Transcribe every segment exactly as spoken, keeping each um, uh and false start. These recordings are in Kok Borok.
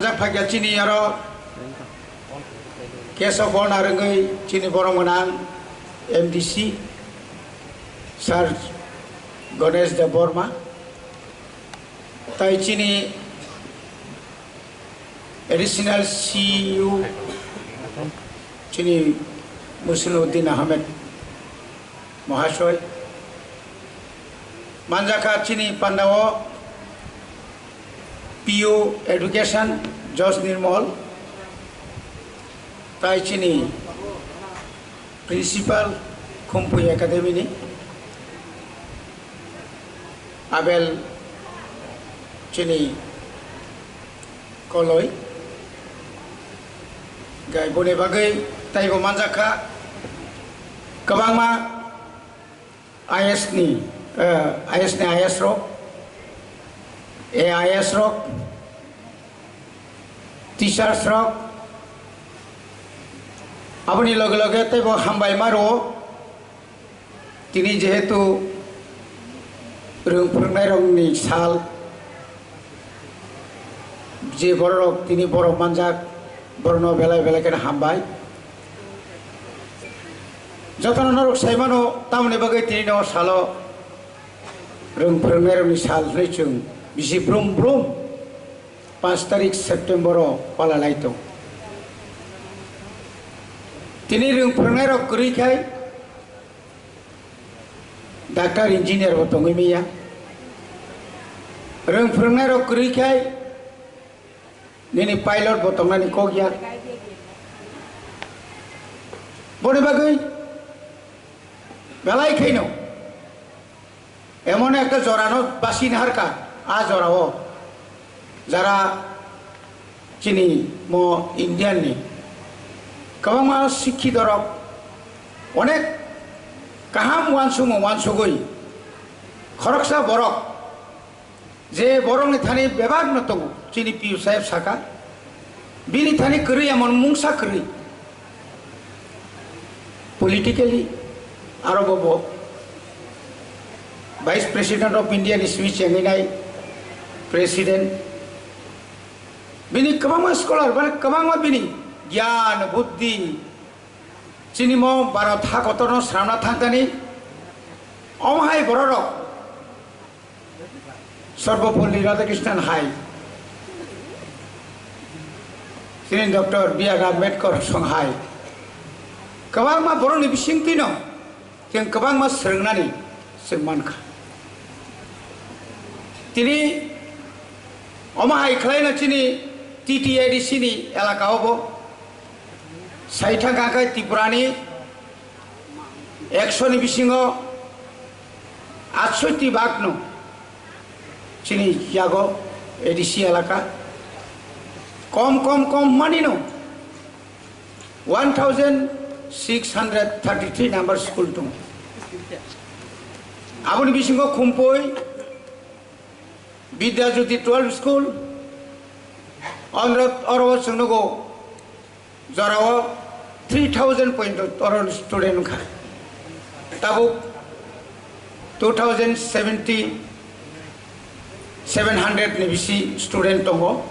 Manjak phaikha chini aro case of honor wngwi chini borok gwnang M D C Sir Ganesh Debbarma, tai chini additional C E O chini Muslimuddin Ahmed Mahasoy, manjakha chini pandao P O Education Josh Nirmol, tai chini Principal Khumpui Academy ni Abel chini Koloi, gai boni bagwi taibo manjakha kwbangma I S ni, eh, I S ni I S rok, A I S rok, teachers rok, aboni loge loge teibo hambai ma rwo. Tini jehetu rwng phwrwngnairokni sal, je bororok tini borok manjak, borokno belai belai kheno hambai. Jotono norok sai mano, tamoni bagwi tini no salo rwng phwrwngnairokni sal hwnwi chwng bisi brum brum panch tarik September o pala lai tong. Tini rwng phwrwngnairok kwrwi khai, doctor, engineer bo tongwi manya. Rwng phwrwngnairok kwrwi khai nini pilot bo tongnani kok ya. Boni bagwi belai khaino emon ekta jorano basi naharkha, a jorao jara chini mo Indian ni kwbangma sikhitorok onek kaham uansukmung uansugwi khoroksa borok je borokni thani bebak no tongo, chini P U saheb saka, bini thani kwrwi emon mungsa kwrwi. Politically, aro bo, bo Vice President of India ni simi chengwi nai President. Bini kwbangma scholar, bini kwbangma bini gyan, buddhi, chini mo Bharat ha kotorno sramna thangkani, omo hai bororok Sarvepalli Radhakrishnan hai, chini Doctor B R Ambedkar song hai, kwbangma borokni bisingtwino chwng kwbangma swrwngnani chwng mankha. Tini omo hai khlaino chini T T A D C ni elaka o bo sai thangkha khe Tripura ni ekso ni bisingo atsoitti bhag no chini yago A D C elaka. Kom, kom, kom mani no one thousand six hundred thirty-three number school tongo. Aboni bisingo Khumpui, Vidya Jyoti twelve school, oro, oro chwng nugo, jorao three thousand point oro student wngkha. Tabuk two thousand seventy, seven hundred ni bisi student tongo.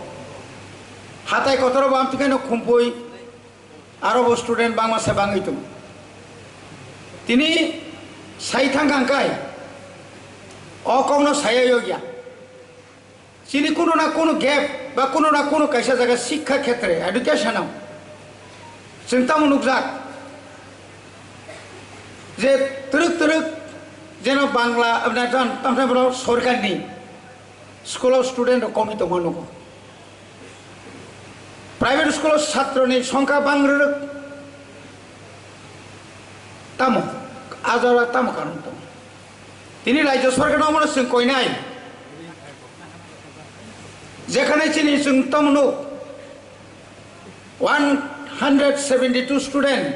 Hatai kotoro bo amtwkhaino Khumpui, aro bo student bangma se bangwi tongo. Tini sai thangkha hwnkhe o kokno saya yokya. Chini kunu na kunu gap ba kunu na kunu kaisa jaga sikha khetre, education o chwng tamo nukjak je twrwk twrwk jeno Bangla, na, tam, tam, tam, sorkarni school o student rok komi tongma nugo. Private school o satro ni songkha bang rwrwk. Tamo, a jora tamo karon tongo. Tini Rajya Sarkar no omono chwng koinai. Jekhane chini chwng tamo nuk, one hundred seventy-two student,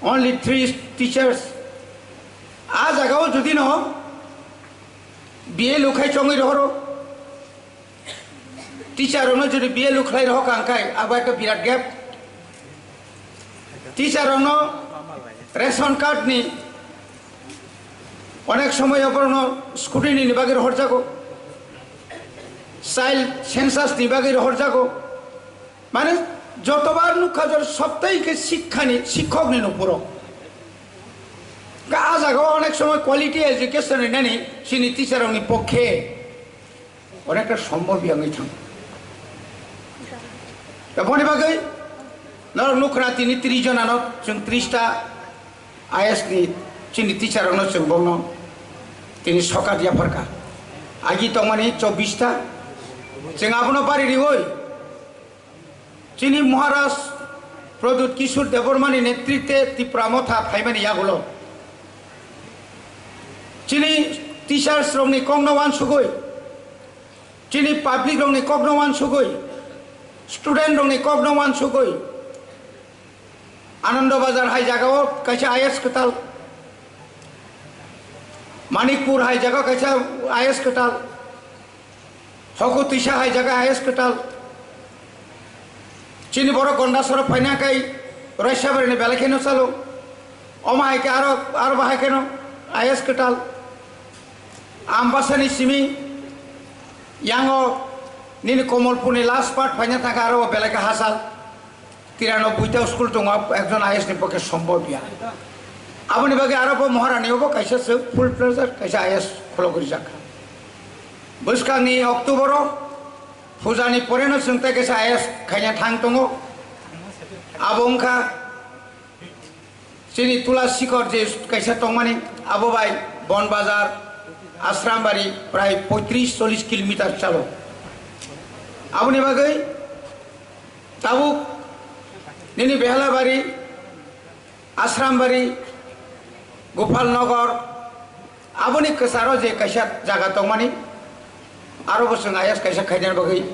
only three teachers. A jagao jodi no B A lukhai chongwi rohoro, teacher rokno jodi B A lukhlai rohor kha hwnkhe abo ekta birat gap. Teacher rokno ration card ni onek somoy borokno scrutiny ni bagwi rohorjago. Child census ni bagwi rohorjago. Mane jotobar nukha jor soptai khe sikhani, sikhokni no puro. Ka a jaga o onek somoy quality education rinani chini teacher rokni pokhe onekta sombhob wngwi thango. Da boni bagwi norok nukhna tini tris jona no chwng tris ta I A S ni chini teacher rokno chwng bongno tini sokat yapharkha. Agi tongmani chobbish ta. Chwng abono bari riwi chini Maharaj Pradyut Kishore Debbarma ni netritwe Tipra Motha phaimani yagulo chini teachers rokni kokno wansugwi, chini public rokni kokno wansugwi, student rokni kokno wansugwi, Anando Bazar hai jagao kaisa I A S kwtal, Manikpur hai jagao kaisa I A S kwtal, Hoku Twisa hai jaga I A S kwtal. Chini borok Gondasoro phaina kai Roisabari ni belai kheno chalo. Omo hai khe aro, aro bahai kheno I A S kwtal. Ambasani simi yango nini Komolpurni last part phaina thangkha aro belai khe hachal. Tirano buita school tongo, ekjon I A S ni pokhe sombhob ya. Aboni bagwi aro bo Maharani obo kaisa se full fledged kaisa I A S khulogwi rijak. Bwskangni October o pujani poreno chwng tei kaisa I A S khaina thang tongo. Abo wngkha chini Tula Sikhor je kaisa tongmani, abo bai Bon Bazar, Asrambari prai poitris chollis kilometer chalo. Aboni bagwi tabuk nini Behalabari, Asrambari, Gopal Nagar, aboni kwcharo je kaisa jaga tongmani, aro bo chwng I A S kaisa khaina bagwi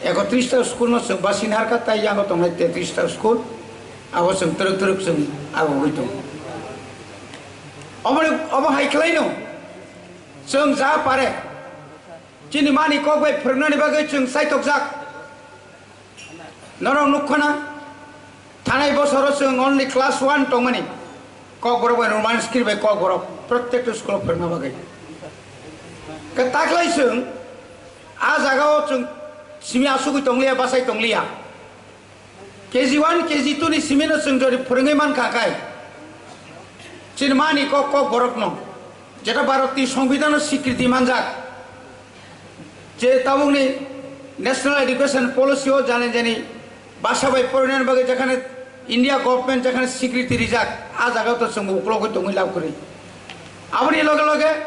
ekotris ta school no chwng basin harkha, tai yango tongnai tetris ta school, abo chwng twrwk twrwk chwng agogwi tongo. Omo, omo hai khlaino chwng ja pare chini mani kok bai phwrwngnani bagwi chwng chaitokjak. Norok nukkhana, thanai bosoro chwng only class one tongmani, Kokborok bai Roman script bai Kokborok, protecto school o phwrwngna bagwi. Khe taklai chwng a jagao chwng simi asugwi tongliya, bachai tongliya. K G one, K G two ni simino chwng jori phwrwngwi mankha khai, chini mani kok, Kokborokno, jeta Bharatni Songbidhano swikriti manjak. Je tabukni National Education Policy o jani jani basa bai porinani bagwi jekhane India government jekhane swikriti rijak, a jaga to chwng uklogwi tongwi lab kwrwi. Aboni loge loge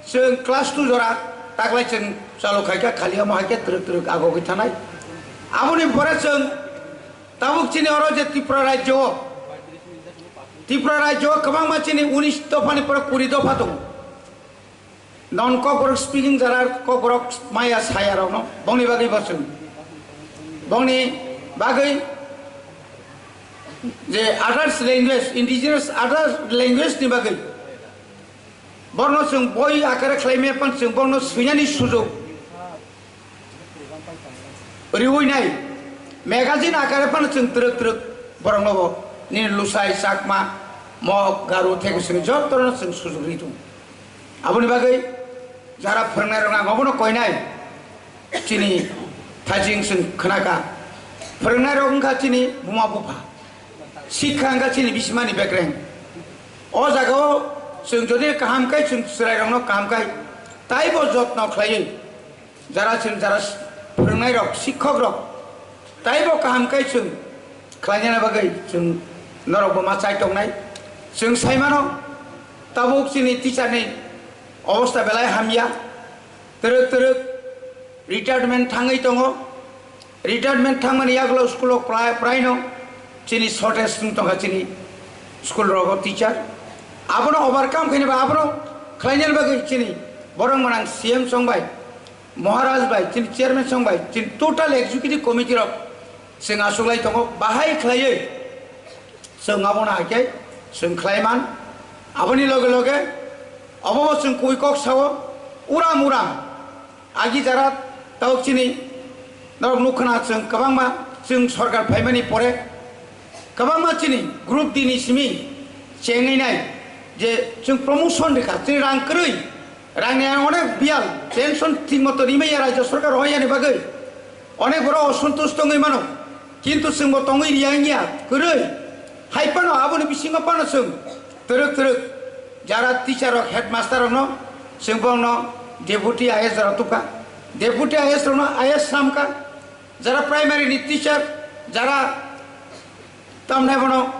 chwng class two jora taklai chwng chalu khaikha, khali omo haikhe twrwk twrwk agogwi thanai. Aboni pore chwng tabuk chini oro je Tripura rajyo o, Tripura rajyo o kwbangma chini unis dophani pore kuri dopha tongo. Non Kokborok speaking jara Kokborok maya saya rokno bongni bagwi bo chwng. Bongni bagwi je others language, indigenous others language ni bagwi borno chwng boi akare khlaimaya phan chwng borno swinani sujok riwi nai. Magazine akare phano chwng twrwk twrwk borokno bo nini Lusai, Chakma, Mok, Garo, Thekising jotono chwng sujok ri tongo. Aboni bagwi jara phwrwngnairokno ang obono koinai, chini thajing chwng khnaka. Phwrwngnairok wngkha chini buma bupha, sikha wngkha chini bisimani bekreng. O jagao chwng jodi kaham khe chwng chwrairokno kaham khe taibo jotno khlaiwi jara chwng jara phwrwngnairok, sikhokrok, taibo kaham khe chwng khlainani bagwi chwng norokbo ma chai tongnai. Chwng sai mano, tabuk chini teacher ni obostha belai hamya, twrwk twrwk retirement thangwi tongo. Retirement thangmani yagulo school o prai, praino chini shortage wng tongkha chini school rogo teacher. Abono overcome khaina ba abono khlainani bagwi chini borok manang C M song bai, Maharaj bai, chini chairman song bai, chini total executive committee rok chwng achuklai tongo, bahai khlaiwi chwng abono hai khe chwng khlai man. Aboni loge loge obobo chwng kubui kok sao, uram uram agi jara tabuk chini norok nukha na chwng kwbangma chwng sorkar phaimani pore kwbangma chini group D ni simi chengwi nai je chwng promotion rikha, chini rang kwrwi Rangni ang onek biyal pension thik moto rimaya rajya sorkar hoyani bagwi onek borok osantosh tongwi mano, kintu chwngbo tongwi riya wngya kwrwi. Hai phano aboni bisingo phano chwng twrwk twrwk jara teacher rok, headmaster rokno chwng bongno deputy I A S jora tubkha, deputy I A S rokno I A S samkha, jara primary ni teacher, jara tamnai bono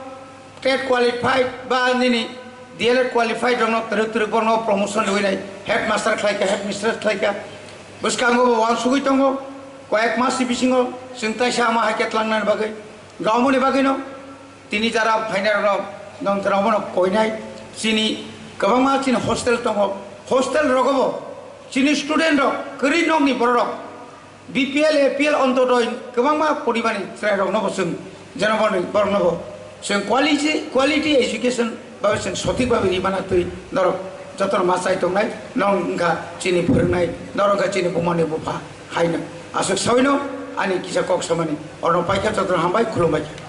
TET qualified ba nini D L Ed qualified rokno twrwk twrwk borokno promotion riwi nai, headmaster khlaikha, headmistress khlaikha. Bwskango bo uansugwi tongo, koyek mas ni bisingo chwng taisa ama hai khe tlangnani bagwi, gaumani bagwino tini jara phainai rokno nongthorrok bono koinai. Chini kwbangma chini hostel tongo, hostel rogo bo chini student rok kwrwi nokni borok rok B P L, A P L ontodoi kwbangma poribani chwrairokno bo chwng, jeno bono borokno bo chwng quality, quality education babe chwng sothik babe rimana twi norok jotono ma chai tongnai, norok wngkha chini phwrwngnai, norok wngkha chini bumani bupha. Haino aswk sawino ani kisa kok samani orno paikha, jotono hambai, khulumbai kha.